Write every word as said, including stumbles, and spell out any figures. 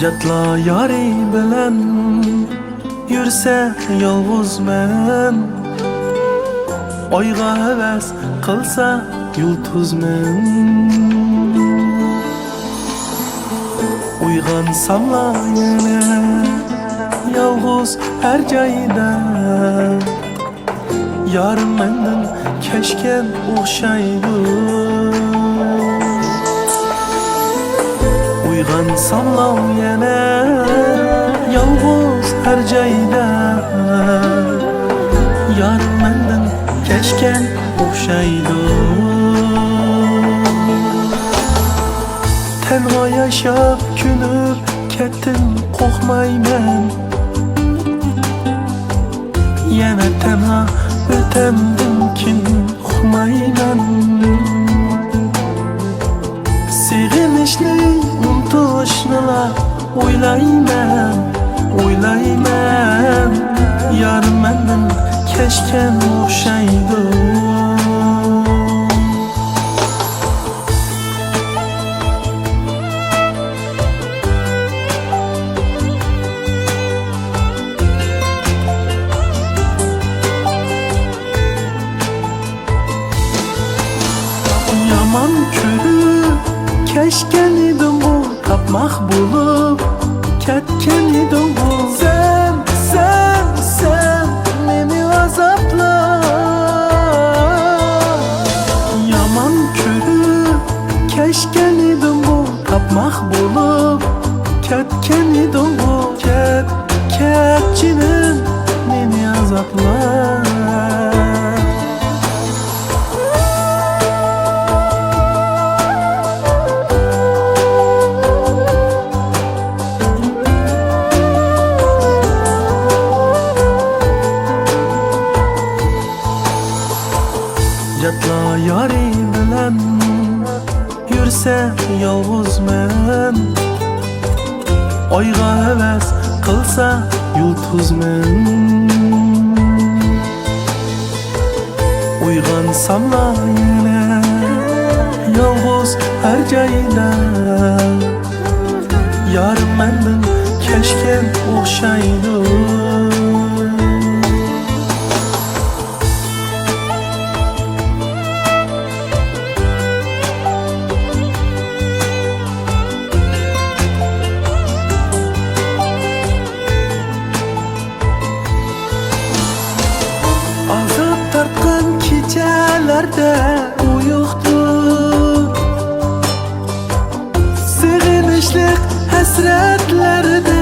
ياتلا يارى بىلەن يۈرسە يالغۇزمەن، ئايغا ھەۋەس قىلسا يۇلتۇزمەن. ئويغانساملا يەنە يالغۇز ھەر جايدا، يارىم مەندىن كەچكەن ئوخشايدۇ. ئويغانساملا يەنە يالغۇز ھەر جايدا، يارىم مەندىن كەچكەن ئوخشايدۇ. تەنھا ياشاپ كۆنۈپ كەتتىم، قورقمايمەن. يەنە تەنھا ئۆتەمدىمكىن، ئۇقمايمەن. سېغىنىشنى، ئۇنتۇشنىلا ئويلايمەن، ئويلايمەن. يارىم مەندىن كەچكەن ئوخشايدۇ. يامان كۆرۈپ كەچكەن ئىدىمغۇ، تاپماق بولۇپ كەتكەن ئىدىڭغۇ. سەن، سەن، سەن مېنى ئازابلا. يامان كۆرۈپ كەچكەن ئىدىمغۇ، تاپماق بولۇپ كەتكەن ئىدىڭغۇ. كەت، كەت جېنىم، مېنى ئازابلا. ياتلا يارى بىلەن يۈرسە يالغۇزمەن، ئايغا ھەۋەس قىلسا يۇلتۇزمەن. ئويغانساملا يەنە يالغۇز ھەر جايدا، يارىم مەندىن كەچكەن ئوخشايدۇ. ئازاب تارتقان كېچەلەردە ئۇيۇقتۇر، سېغىنىشلىق ھەسرەتلەردە